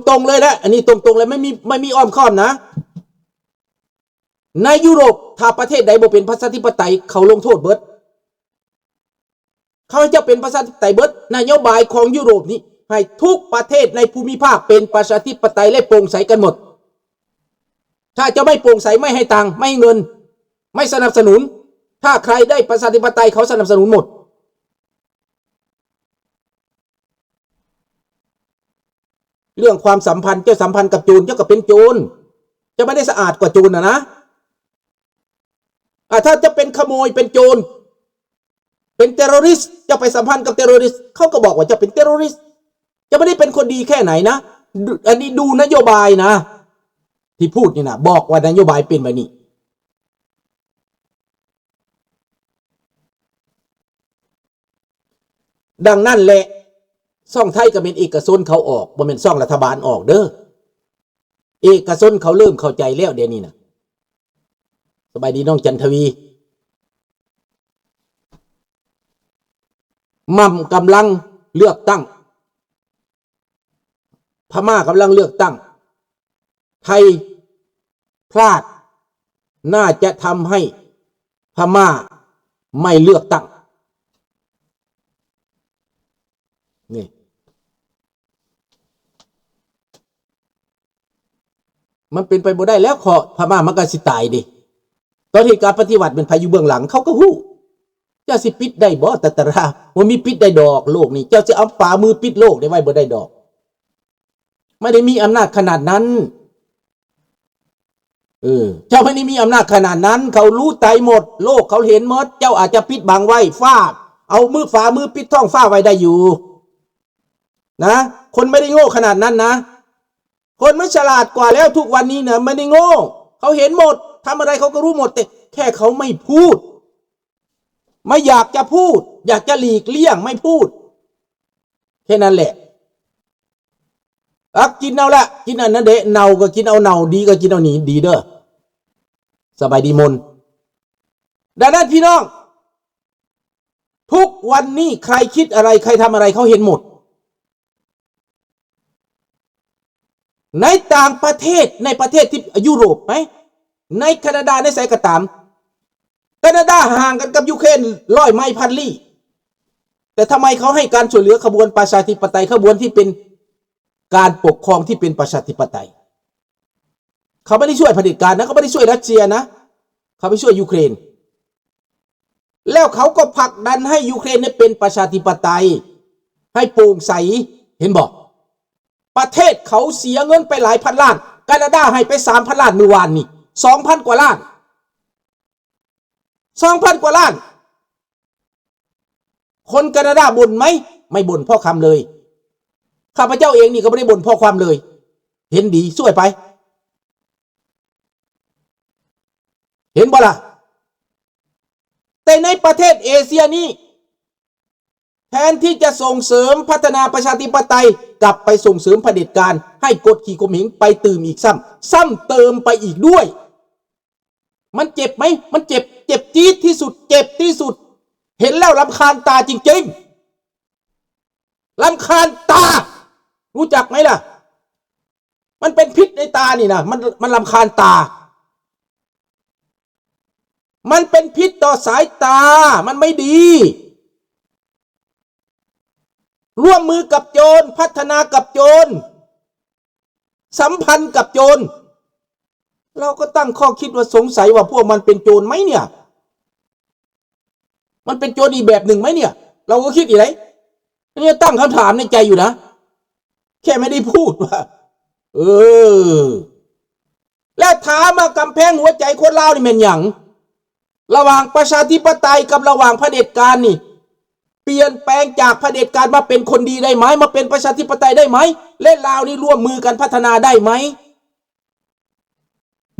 ຕົງໆເລີຍນະ ອັນນີ້ຕົງໆເລີຍ ໄມ່ມີ ໄມ່ມີອ້ອມຄ້ອມນະ. ໃນຢູໂຣບ ຖ້າປະເທດໃດບໍ່ເປັນປະຊາທິປະໄຕ ເຂົາລົງໂທດເບິດ. ເຂົາໃຫ້ເຈົ້າເປັນປະຊາທິປະໄຕເບິດ. ນະໂຍບາຍຂອງຢູໂຣບນີ້ ໃຫ້ທຸກປະເທດໃນພູມິພາກເປັນປະຊາທິປະໄຕ ແລະ ໂປ່ງໃສກັນໝົດ. ຖ້າເຈົ້າໄມ່ໂປ່ງໃສ ໄມ່ໃຫ້ຕັງ ໄມ່ໃຫ້ເງິນ ໄມ່ສະໜັບສະໜູນ. ຖ້າໃຄໄດ້ປະຊາທິປະໄຕ ເຂົາສະໜັບສະໜູນໝົດ. ເລື່ອງຄວາມສຳພັນ ເຈົ້າສຳພັນກັບໂຈນ ເຈົ້າກໍເປັນໂຈນ. ເຈົ້າບໍ່ໄດ້ສະອາດກວ່າໂຈນນະນະ. ອາ ຖ້າເຈົ້າເປັນຂະໂມຍ ເປັນໂຈນ ເປັນເຕໂຣຣິສ ເຈົ້າໄປສຳພັນກັບເຕໂຣຣິສ ເຂົາກໍບອກວ່າເຈົ້າເປັນເຕໂຣຣິສ. ເຈົ້າບໍ່ໄດ້ເປັນຄົນດີແຄ່ໄຫນນະ. ດູ ອັນນີ້ດູນະໂຍບາຍນະ ທີ່ພູດນີ້ນະ ບອກວ່ານະໂຍບາຍເປັນແບບນີ້. ດັ່ງນັ້ນແຫຼະ ຊ່ອງໄທກໍແມ່ນເອກະຊົນເຂົາອອກ ບໍ່ແມ່ນຊ່ອງລັດຖະບານອອກເດີ້. ເອກະຊົນເຂົາເລີ່ມເຂົ້າໃຈແລ້ວດຽວນີ້ນະ. ສະບາຍດີນ້ອງຈັນທະວີ. ໝ່ຳກຳລັງເລືອກຕັ້ງ. ພະມ້າກຳລັງເລືອກຕັ້ງ. ໄທພລາດ ໜ້າຈະທຳໃຫ້ພະມ້າໄມ່ເລືອກຕັ້ງ. ນີ້ ມັນເປັນໄປບໍ່ໄດ້ແລ້ວ ເພາະພະມ້າມັນກໍຊິຕາຍເດ້. ຕອນເຫດການປະຕິວັດ ແມ່ນໃຜຢູ່ເບື້ອງຫຼັງ ເຂົາກໍຮູ້. ເຈົ້າຊິປິດໄດ້ບໍ່ ຕັດຕະລາ? ບໍ່ມີປິດໄດ້ດອກ ໂລກນີ້. ເຈົ້າຊິເອົາຝ່າມືປິດໂລກໄດ້ໄວ້ບໍ່ໄດ້ດອກ. ບໍ່ໄດ້ມີອຳນາດຂະໜາດນັ້ນ. ເອີ ເຈົ້າບໍ່ໄດ້ມີອຳນາດຂະໜາດນັ້ນ. ເຂົາຮູ້ໄຕໝົດ ໂລກເຂົາເຫັນໝົດ. ເຈົ້າອາດຈະປິດບັງໄວ້ ຟ້າ ເອົາມື ຝ່າມືປິດທ້ອງຟ້າໄວ້ໄດ້ຢູ່ນະ. ຄົນບໍ່ໄດ້ໂງ່ຂະໜາດນັ້ນນະ. ຄົນມັນສະຫຼາດກວ່າແລ້ວທຸກວັນນີ້ນະ ບໍ່ໄດ້ໂງ່. ເຂົາເຫັນໝົດ ທຳອະໄລເຂົາກໍຮູ້ໝົດ ແຕ່ແຄ່ເຂົາໄມ່ພູດ. ໄມ່ຢາກຈະພູດ ຢາກຈະຫຼີກລ່ຽງ ໄມ່ພູດ ແຄ່ນັ້ນແຫຼະ. ອາ ກິນເອົາລະ ກິນອັນນັ້ນເດະ ເນົ່າກໍກິນເອົາເນົ່າ ດີກໍກິນເອົານີ້ດີເດີ. ສະບາຍດີມົນ. ດັ່ງນັ້ນພີ່ນ້ອງ ທຸກວັນນີ້ໃຄຄິດອະໄລ ໃຄທຳອະໄລ ເຂົາເຫັນໝົດ. ໃນຕ່າງປະເທດ ໃນປະເທດທີ່ຢູໂຣບໄໝ ໃນການາດາ ໃນໃສກໍຕາມ ການາດາຫ່າງກັນກັບຢູເຄຣນຮ້ອຍໄມ ພັນລີ້ ແຕ່ທຳໄມເຂົາໃຫ້ການຊ່ວຍເຫຼືອຂະບວນປະຊາທິປະໄຕ ຂະບວນທີ່ເປັນການປົກຄອງທີ່ເປັນປະຊາທິປະໄຕ? ເຂົາບໍ່ໄດ້ຊ່ວຍຜະເດັດການນະ ເຂົາບໍ່ໄດ້ຊ່ວຍຣັດເຊຍນະ ເຂົາໄປຊ່ວຍຢູເຄຣນ. ແລ້ວເຂົາກໍຜັກດັນໃຫ້ຢູເຄຣນເປັນປະຊາທິປະໄຕ ໃຫ້ໂປ່ງໃສ ເຫັນບໍ່? ປະເທດເຂົາເສຍເງິນໄປຫຼາຍພັນລ້ານ ການາດາໃຫ້ໄປສາມພັນລ້ານມື້ວານນີ້ ສອງພັນກວ່າລ້ານ ສອງພັນກວ່າລ້ານ. ຄົນການາດາບ່ນໄໝ? ໄມ່ບ່ນພໍຄຳເລີຍ. ຂ້າພະເຈົ້າເອງນີ້ກໍບໍ່ໄດ້ບ່ນພໍຄວາມເລີຍ ເຫັນດີ ຊ່ວຍໄປ ເຫັນບໍ່ລະ? ແຕ່ໃນປະເທດເອເຊຍນີ້ ແທນທີ່ຈະສົ່ງເສີມພັດທະນາປະຊາທິປະໄຕ ກັບໄປສົ່ງເສີມຜະເດັດການ ໃຫ້ກົດຂີ່ຂົ່ມເຫງໄປຕື່ມອີກຊ້ຳ ຊ້ຳເຕີມໄປອີກດ້ວຍ. ມັນເຈັບໄໝ? ມັນເຈັບ ເຈັບจี๊ດທີ່ສຸດ ເຈັບທີ່ສຸດ ເຫັນແລ້ວລຳຄານຕາຈິງໆ ລຳຄານຕາ ຮູ້ຈັກໄໝລະ? ມັນເປັນພິດໃນຕານີ້ນະ ມັນ ມັນລຳຄານຕາ ມັນເປັນພິດຕໍ່ສາຍຕາ ມັນໄມ່ດີ. ຮ່ວມມືກັບໂຈນ ພັດທະນາກັບໂຈນ ສຳພັນກັບໂຈນ. ເຮົາກໍຕັ້ງຂໍ້ຄິດວ່າ ສົງໄສວ່າພວກມັນເປັນໂຈນໄໝເນຍ? ມັນເປັນໂຈນອີກແບບໜຶ່ງໄໝເນຍ? ເຮົາກໍຄິດອີກໄດ໋ ອັນນີ້ຕັ້ງຄຳຖາມໃນໃຈຢູ່ນະ ແຄ່ໄມ່ໄດ້ພູດວ່າ ເອີ ແລ້ວຖາມວ່າກຳແພງຫົວໃຈຄົນລາວນີ້ແມ່ນຫຍັງ? ລະຫວ່າງປະຊາທິປະໄຕກັບລະຫວ່າງຜະເດັດການນີ້ ປ່ຽນແປງຈາກຜະເດັດການມາເປັນຄົນດີໄດ້ໄໝ? ມາເປັນປະຊາທິປະໄຕໄດ້ໄໝ? ແລະລາວນີ້ຮ່ວມມືກັນພັດທະນາໄດ້ໄໝ?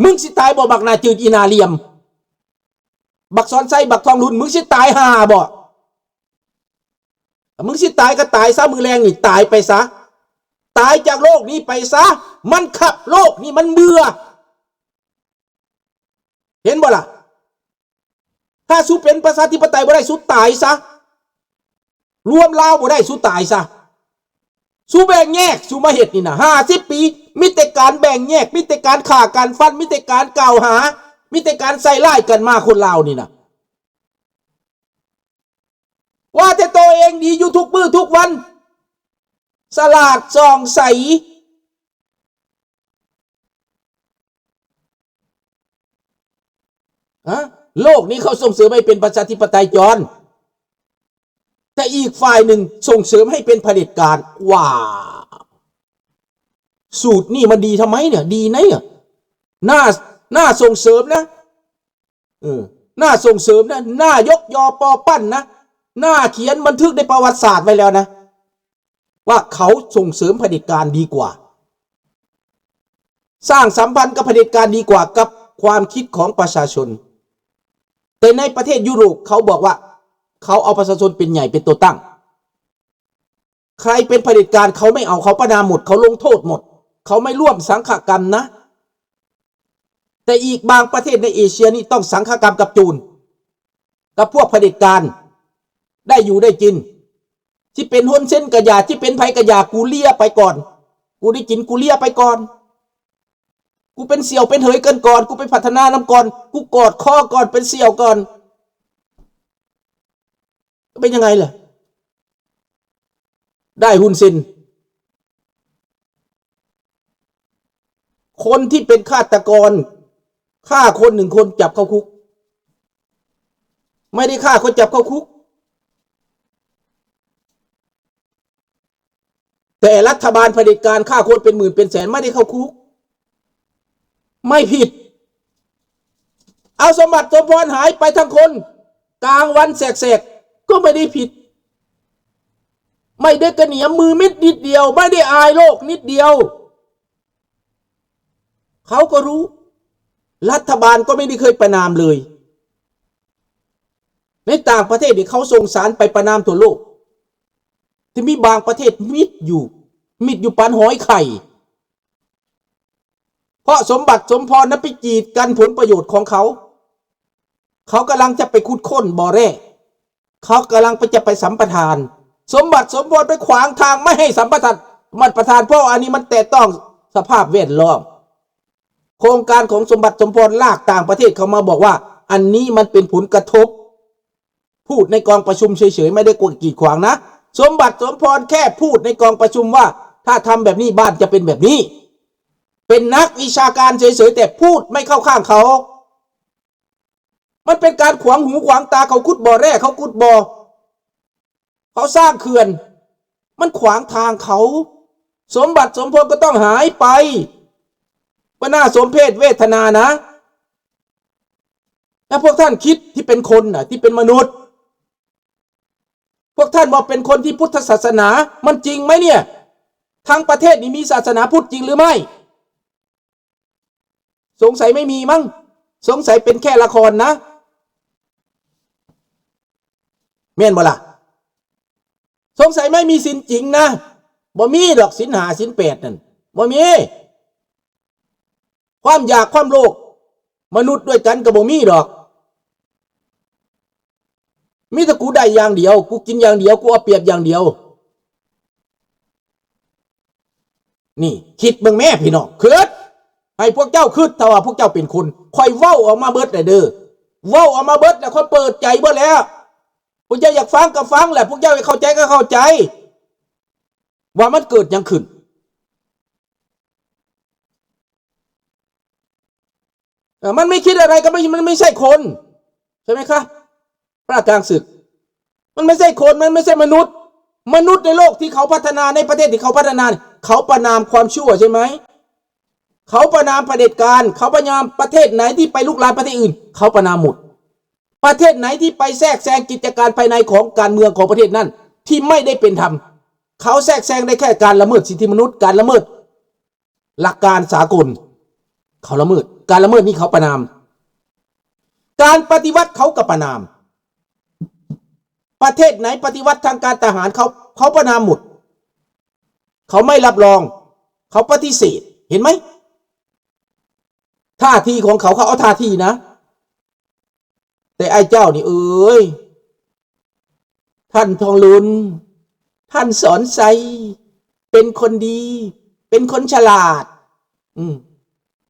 ມຶງຊິຕາຍບໍ່ ບັກໜ້າຈືດອີ່ໜ້າຫຼ່ຽມ ບັກສອນໄຊ ບັກທອງລຸນ ມຶງຊິຕາຍຫ່າບໍ່? ມຶງຊິຕາຍກໍຕາຍຊະ ມື້ແລງນີ້ຕາຍໄປຊະ ຕາຍຈາກໂລກນີ້ໄປຊະ ມັນຄັບໂລກນີ້ ມັນເບື່ອ ເຫັນບໍ່ລະ? ຖ້າສູເປັນປະຊາທິປະໄຕບໍ່ໄດ້ ສູຕາຍຊະ ລວມລາວບໍ່ໄດ້ ສູຕາຍຊະ ສູແບ່ງແຍກ ສູມາເຮັດນີ້ນະ ຫ້າສິບປີ ມີແຕ່ການແບ່ງແຍກ ມີແຕ່ການຂ້າການຟັນ ມີແຕ່ການກ່າວຫາ ມີແຕ່ການໃສ່ຮ້າຍກັນມາ ຄົນລາວນີ້ນະ. ວ່າແຕ່ໂຕເອງດີຢູ່ທຸກມື້ທຸກວັນ ສະຫຼາດສ່ອງໃສ. ຮະ? ໂລກນີ້ເຂົາສົ່ງເສີມໃຫ້ເປັນປະຊາທິປະໄຕຈອນ ແຕ່ອີກຝ່າຍໜຶ່ງສົ່ງເສີມໃຫ້ເປັນຜະເດັດການ. ວ້າວ! ສູດນີ້ມັນດີທຳໄມເນຍ? ດີໄນເນຍ? ໜ້າ ໜ້າສົ່ງເສີມນະ. ເອີ ໜ້າສົ່ງເສີມນະ, ໜ້າຍົກຍໍປໍປັ້ນນະ, ໜ້າຂຽນບັນທຶກໃນປະຫວັດສາດໄວ້ແລ້ວນະ ວ່າເຂົາສົ່ງເສີມຜະເດັດການດີກວ່າ, ສ້າງສຳພັນກັບຜະເດັດການດີກວ່າກັບຄວາມຄິດຂອງປະຊາຊົນ. ແຕ່ໃນປະເທດຢູໂຣບເຂົາບອກວ່າ ເຂົາເອົາປະຊາຊົນເປັນໃຫຍ່ ເປັນຕົວຕັ້ງ. ໃຄເປັນຜະເດັດການ ເຂົາໄມ່ເອົາ, ເຂົາປະນາມໝົດ, ເຂົາລົງໂທດໝົດ, ເຂົາໄມ່ຮ່ວມສັງຄະກຳນະ. ແຕ່ອີກບາງປະເທດໃນເອເຊຍນີ້ຕ້ອງສັງຄະກຳກັບໂຈນ, ກັບພວກຜະເດັດການ, ໄດ້ຢູ່ໄດ້ກິນ. ຊິເປັນຮຸນເຊັນກະຢ່າ, ຊິເປັນໃຜກະຢ່າ, ກູເລຍໄປກ່ອນ, ກູໄດ້ກິນກູເລຍໄປກ່ອນ, ກູເປັນສ່ຽວເປັນເຫີຍກັນກ່ອນ, ກູໄປພັດທະນານຳກ່ອນ, ກູກອດຄໍກ່ອນ, ເປັນສ່ຽວກ່ອນ. ເປັນຍັງໄງລະ? ໄດ້ຮຸນເຊັນ. ຄົນທີ່ເປັນຄາດຕະກອນ ຂ້າຄົນໜຶ່ງຄົນ ຈັບເຂົ້າຄຸກ, ໄມ່ໄດ້ຂ້າຄົນ ຈັບເຂົ້າຄຸກ. ແຕ່ລັດຖະບານຜະເດັດການຂ້າຄົນເປັນໝື່ນເປັນແສນ ໄມ່ໄດ້ເຂົ້າຄຸກ, ໄມ່ຜິດ. ເອົາສົມບັດສົມພອນຫາຍໄປທັງຄົນ ກາງວັນແສກໆ ກໍໄມ່ໄດ້ຜິດ, ໄມ້ເດັກກະໜຽມມືມິດນິດດຽວ ໄມ່ໄດ້ອາຍໂລກນິດດຽວ. ເຂົາກໍຮູ້, ລັດຖະບານກໍໄມ່ໄດ້ເຄີຍປະນາມເລີຍ. ໃນຕ່າງປະເທດນີ້ເຂົາສົ່ງສານໄປປະນາມທົ່ວໂລກ, ແຕ່ມີບາງປະເທດມິດຢູ່, ມິດຢູ່ປານຫອຍໄຂ່. ເພາະສົມບັດສົມພອນນັ້ນໄປກີດກັນຜົນປະໂຫຍດຂອງເຂົາ. ເຂົາກຳລັງຈະໄປຂຸດຄົ້ນບໍ່ແຮ່, ເຂົາກຳລັງໄປ ຈະໄປສຳປະທານ. ສົມບັດສົມພອນໄປຂວາງທາງໄມ່ໃຫ້ສຳປະທານ, ສຳປະທານ ເພາະອັນນີ້ມັນແຕະຕ້ອງສະພາບແວດລ້ອມ. ໂຄງການຂອງສົມບັດສົມພອນລາກຕ່າງປະເທດເຂົ້າມາບອກວ່າ ອັນນີ້ມັນເປັນຜົນກະທົບ. ພູດໃນກອງປະຊຸມເສີຍໆ ໄມ່ໄດ້ກວດກີດຂວາງນະ. ສົມບັດສົມພອນແຄ່ພູດໃນກອງປະຊຸມວ່າ ຖ້າທຳແບບນີ້ບ້ານຈະເປັນແບບນີ້. ເປັນນັກວິຊາການເສີຍໆ ແຕ່ພູດໄມ່ເຂົ້າຂ້າງເຂົາ. ມັນເປັນການຂວາງຫູຂວາງຕາ. ເຂົາຂຸດບໍ່ແຮ່, ເຂົາຂຸດບໍ່, ເຂົາສ້າງເຂື່ອນ, ມັນຂວາງທາງເຂົາ. ສົມບັດສົມພອນກໍຕ້ອງຫາຍໄປ. ບໍ່ໜ້າສົມເພດເວທະນານະ. ແລ້ວພວກທ່ານຄິດທີ່ເປັນຄົນນະ, ທີ່ເປັນມະນຸດ, ພວກທ່ານບໍ່ເປັນຄົນທີ່ພຸດທະສາສະໜາ, ມັນຈິງໄໝເນຍ? ທັງປະເທດນີ້ມີສາສະໜາພຸດຈິງຫຼືໄມ່? ສົງໄສໄມ່ມີມັ້ງ, ສົງໄສເປັນແຄ່ລະຄອນນະ, ແມ່ນບໍ່ລະ? ສົງໄສໄມ່ມີສິນຈິງນະ, ບໍ່ມີດອກສິນຫ້າສິນແປດນັ້ນ, ບໍ່ມີ. ຄວາມຢາກຄວາມໂລບມະນຸດດ້ວຍກັນກໍບໍ່ມີດອກ. ມີແຕ່ກູໄດ້ຢ່າງດຽວ, ກູກິນຢ່າງດຽວ, ກູເອົາປຽບຢ່າງດຽວ. ນີ້ຄິດເບິ່ງແມ້ພີ່ນ້ອງ, ຄິດ, ໃຫ້ພວກເຈົ້າຄິດ, ຖ້າວ່າພວກເຈົ້າເປັນຄົນ. ຂ້ອຍເວົ້າອອກມາເບິດແລ້ວເດີ, ເວົ້າອອກມາເບິດແລ້ວ, ຂ້ອຍເປີດໃຈເບິດແລ້ວ. ພວກເຈົ້າຢາກຟັງກໍຟັງແຫຼະ, ພວກເຈົ້າຢາກເຂົ້າໃຈກໍເຂົ້າໃຈ ວ່າມັນເກີດຫຍັງຂຶ້ນ. ເອີ ມັນໄມ່ຄິດອະໄລກໍໄມ່ ມັນໄມ່ໃຊ່ຄົນ ໃຊ່ໄໝຄະ? ພະກາງສຶກ ມັນໄມ່ໃຊ່ຄົນ, ມັນໄມ່ໃຊ່ມະນຸດ. ມະນຸດໃນໂລກທີ່ເຂົາພັດທະນາ, ໃນປະເທດທີ່ເຂົາພັດທະນາ, ເຂົາປະນາມຄວາມຊົ່ວໃຊ່ໄໝ? ເຂົາປະນາມຜະເດັດການ, ເຂົາປະນາມ. ປະເທດໃດທີ່ໄປລຸກລານປະເທດອື່ນ, ເຂົາປະນາມໝົດ. ປະເທດໃດທີ່ໄປແຊກແຊງກິດຈະການພາຍໃນຂອງການເມືອງຂອງປະເທດນັ້ນ ທີ່ໄມ່ໄດ້ເປັນທຳ, ເຂົາແຊກແຊງໄດ້ແຄ່ການລະເມີດສິດທິມະນຸດ, ການລະເມີດຫຼັກການສາກົນ, ເຂົາລະເມີດ. ການລະເມີດນີ້ເຂົາປະນາມ. ການປະຕິວັດເຂົາກໍປະນາມ. ປະເທດໃດປະຕິວັດທາງການທະຫານ ເຂົາ ເຂົາປະນາມໝົດ. ເຂົາໄມ່ຮັບຮອງ, ເຂົາປະຕິເສດ. ເຫັນໄໝ? ທ່າທີຂອງເຂົາ, ເຂົາເອົາທ່າທີນະ. ແຕ່ອ້າຍເຈົ້ານີ້ເອີຍ, ທ່ານທອງລຸນ, ທ່ານສອນໄຊ, ເປັນຄົນດີ ເປັນຄົນສະຫຼາດ ອືມ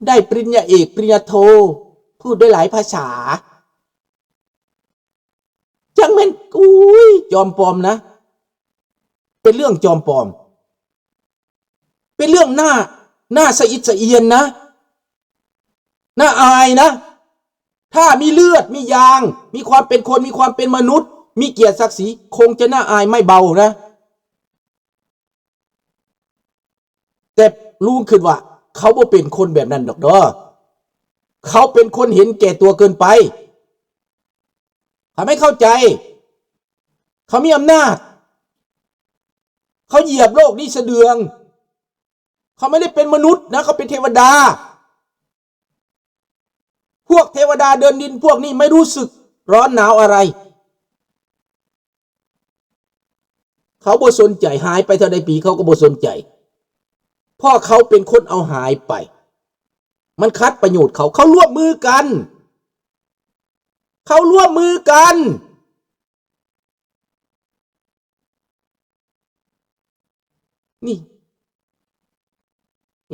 ໄດ້ປະລິນຍາເອກ ປະລິນຍາໂທ ພູດໄດ້ຫຼາຍພາສາ. ຈັ່ງແມ່ນ ອຸ້ຍ ຈອມປອມນະ ເປັນເລື່ອງຈອມປອມ ເປັນເລື່ອງໜ້າ ໜ້າສະອິດສະອຽນນະ ໜ້າອາຍນະ. ຖ້າມີເລືອດມີຢາງ ມີຄວາມເປັນຄົນ ມີຄວາມເປັນມະນຸດ ມີກຽດສັກສີ ຄົງຈະໜ້າອາຍໄມ້ເບົານະ. ແຕ່ລຸງຄິດວ່າ ເຂົາບໍ່ເປັນຄົນແບບນັ້ນດອກເດີ ເຂົາເປັນຄົນເຫັນແກ່ຕົວເກີນໄປ. ເຂົາໄມ່ເຂົ້າໃຈ ເຂົາມີອຳນາດ ເຂົາຢຽບໂລກນີ້ສະເດືອງ. ເຂົາໄມ່ໄດ້ເປັນມະນຸດນະ ເຂົາເປັນເທວະດາ. ພວກເທວະດາເດີນດິນພວກນີ້ໄມ່ຮູ້ສຶກຮ້ອນໜາວອະໄລ. ເຂົາບໍ່ສົນໃຈ ຫາຍໄປເທົ່າໃດປີເຂົາກໍບໍ່ສົນໃຈ ເພາະເຂົາເປັນຄົນເອົາຫາຍໄປ. ມັນຂັດປະໂຫຍດເຂົາ ເຂົາຮ່ວມມືກັນ ເຂົາຮ່ວມມືກັນ. ນີ້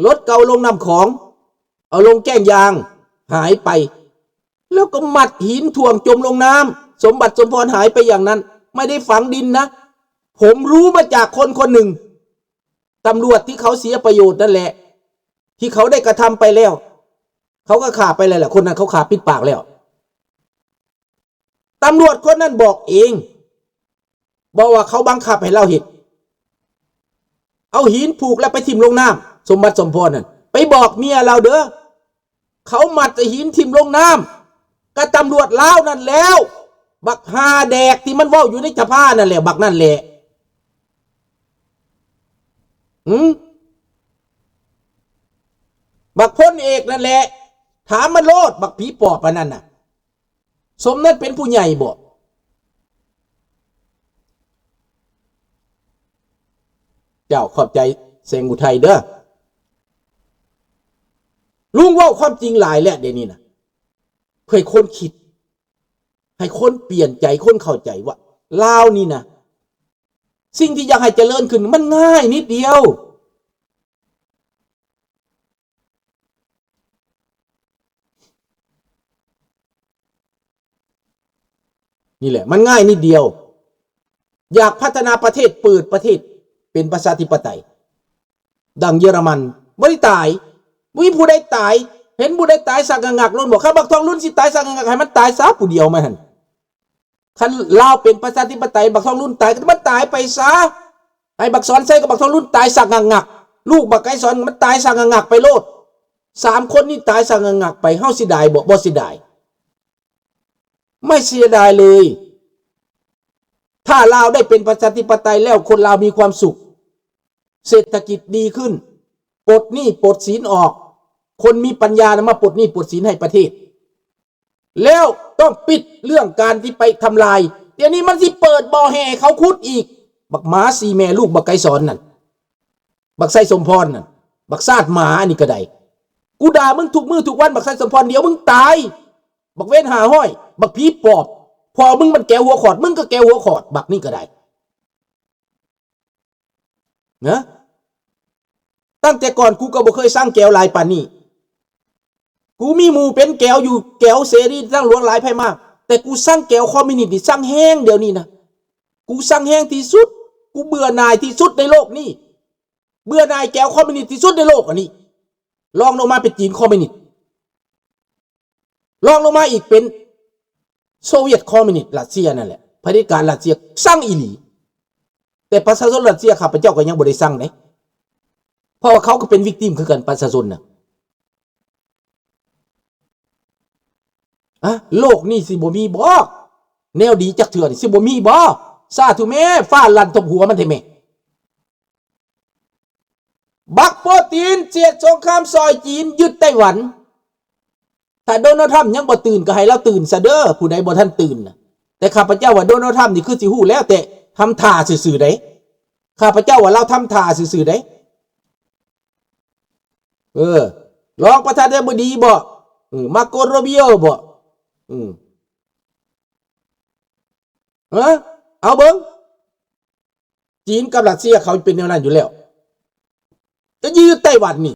ລົດເກົ່າລົງນ້ຳຂອງ ເອົາລົງແກ້ງຢາງ ຫາຍໄປ ແລ້ວກໍມັດຫີນຖ່ວງຈົມລົງນ້ຳ. ສົມບັດສົມພອນຫາຍໄປຢ່າງນັ້ນ ໄມ່ໄດ້ຝັງດິນນະ. ຜົມຮູ້ມາຈາກຄົນຄົນໜຶ່ງ ຕຳຫຼວດທີ່ເຂົາເສຍປະໂຫຍດນັ້ນແຫຼະ ທີ່ເຂົາໄດ້ກະທຳໄປແລ້ວ ເຂົາກໍຂ້າໄປແລ້ວແຫຼະ ຄົນນັ້ນເຂົາຂ້າປິດປາກແລ້ວ. ຕຳຫຼວດຄົນນັ້ນບອກເອງ ບອກວ່າເຂົາບັງຄັບໃຫ້ລາວເຮັດ ເອົາຫີນຜູກແລ້ວໄປຖິ້ມລົງນ້ຳ. ສົມບັດສົມພອນນັ້ນ ໄປບອກເມຍລາວເດີ ເຂົາມັດໃຫ້ຫີນຖິ້ມລົງນ້ຳ ກະຕຳຫຼວດລາວນັ້ນແລ້ວ. ບັກຫ່າແດກທີ່ມັນເວົ້າຢູ່ໃນສະພານັ້ນແຫຼະ ບັກນັ້ນແຫຼະ. ຫືມ ບັກພົນເອກນັ້ນແຫຼະ ຖາມມັນໂລດ ບັກຜີປອບອັນນັ້ນນະ. ສົມນັ້ນເປັນຜູ້ໃຫຍ່ບໍ? ເຈົ້າ ຂອບໃຈແສງອຸໄທເດີ. ລຸງເວົ້າຄວາມຈິງຫຼາຍແລ້ວ ດຽວນີ້ນະ ເພື່ອໃຫ້ຄົນຄິດ ໃຫ້ຄົນປ່ຽນໃຈ ຄົນເຂົ້າໃຈວ່າລາວນີ້ນະ ສິ່ງທີ່ຢາກໃຫ້ຈະເລີນຂຶ້ນມັນງ່າຍນິດດຽວ. ນີ້ແຫຼະ ມັນງ່າຍນິດດຽວ. ຢາກພັດທະນາປະເທດ ເປີດປະເທດເປັນປະຊາທິປະໄຕ ດັ່ງເຢຍລະມັນ ບໍ່ໄດ້ຕາຍ ບໍ່ມີຜູ້ໃດຕາຍ. ເຫັນຜູ້ໃດຕາຍຊັກງະງັກໂລດບໍ? ຄັນບັກທອງລຸນຊິຕາຍຊັກງະງັກ ໃຫ້ມັນຕາຍຊະຜູ້ດຽວມັນຫັ້ນ. ຄັນລາວເປັນປະຊາທິປະໄຕ ບັກທອງລຸນຕາຍ ກໍໃຫ້ມັນຕາຍໄປຊະ. ໃຫ້ບັກສອນໄຊກັບບັກທອງລຸນຕາຍຊັກງະງັກ ລູກບັກໄກສອນມັນຕາຍຊັກງະງັກໄປໂລດ. ສາມຄົນນີ້ຕາຍຊັກງະງັກໄປ ເຮົາເສຍດາຍບໍ່? ບໍ່ເສຍດາຍ. ໄມ່ເສຍດາຍເລີຍ. ຖ້າລາວໄດ້ເປັນປະຊາທິປະໄຕແລ້ວ ຄົນລາວມີຄວາມສຸກ ເສດຖະກິດດີຂຶ້ນ ປົດໜີ້ປົດສິນອອກ ຄົນມີປັນຍານຳມາປົດໜີ້ປົດສິນໃຫ້ປະເທດ ແລ້ວຕ້ອງປິດເລື່ອງການທີ່ໄປທຳລາຍ. ດຽວນີ້ມັນຊິເປີດບໍ່ແຮ່ໃຫ້ເຂົາຂຸດອີກ. ບັກໝາສີ່ແມ່ລູກບັກໄກສອນນັ້ນ ບັກໄຊສົມພອນນັ້ນ ບັກຊາດໝາ ອັນນີ້ກໍໄດ້. ກູດ່າມຶງທຸກມື້ທຸກວັນ ບັກໄຊສົມພອນ ດຽວມຶງຕາຍ ບັກເວນຫ້າຮ້ອຍ ບັກຜີປອບ. ພໍ່ມຶງມັນແກ້ວຫົວຂອດ ມຶງກໍແກ້ວຫົວຂອດ ບັກນີ້ກໍໄດ້ນະ. ຕັ້ງແຕ່ກ່ອນກູກໍບໍ່ເຄີຍຊັງແກ້ວຫຼາຍປານນີ້. ກູມີໝູ່ເປັນແກ້ວຢູ່ ແກ້ວເສລີທາງຫຼວງຫຼາຍໄພມາກ ແຕ່ກູຊັງແກ້ວຄອມມິວນິດນີ້ ຊັງແຮງ. ດຽວນີ້ນະ ກູຊັງແຮງທີ່ສຸດ. ກູເບື່ອໜ່າຍທີ່ສຸດໃນໂລກນີ້. ເບື່ອໜ່າຍແກ້ວຄອມມິວນິດທີ່ສຸດໃນໂລກອັນນີ້. ລອງລົງມາເປັນຈີນຄອມມິວນິດ. ລອງລົງມາອີກເປັນໂຊວຽດຄອມມິວນິດ ຣັດເຊຍນັ້ນແຫຼະ. ຜະເດັດການຣັດເຊຍຊັງອີ່ຫຼີ. ແຕ່ປະຊາຊົນຣັດເຊຍ ຂ້າພະເຈົ້າກໍຍັງບໍ່ໄດ້ຊັງເດ້. ເພາະວ່າເຂົາກໍເປັນວິກຕິມຄືກັນ ປະຊາຊົນນະ. ອະ ໂລກນີ້ຊິບໍ່ມີບໍ? ແນວດີຈັກເທື່ອນີ້ຊິບໍ່ມີບໍ? ສາທຸແມ້ ຟ້າລັ່ນທົບຫົວມັນແທ້ແມ້. ບັກໂປຕິນ ເສດສົງຄາມຊ່ອຍຈີນຍຶດໄຕ້ຫວັນ. ຖ້າໂດນັລທຣຳຍັງບໍ່ຕື່ນ ກໍໃຫ້ລາວຕື່ນຊະເດີ ຜູ້ໃດບໍ່ທັນຕື່ນນະ. ແຕ່ຂ້າພະເຈົ້າວ່າໂດນັລທຣຳນີ້ຄືຊິຮູ້ແລ້ວ ແຕ່ທຳທ່າຊື່ໆເດ້. ຂ້າພະເຈົ້າວ່າລາວທຳທ່າຊື່ໆເດ້. ເອີ ຮອງປະທານາທິບໍດີບໍ? ເອີ ມາໂກໂຣບີໂອບໍ? ເອີ ເອີ ເອົາເບິ່ງ ຈີນກັບຣັດເຊຍເຂົາເປັນແນວນັ້ນຢູ່ແລ້ວ. ຈະຢືດໄຕ້ຫວັນນີ້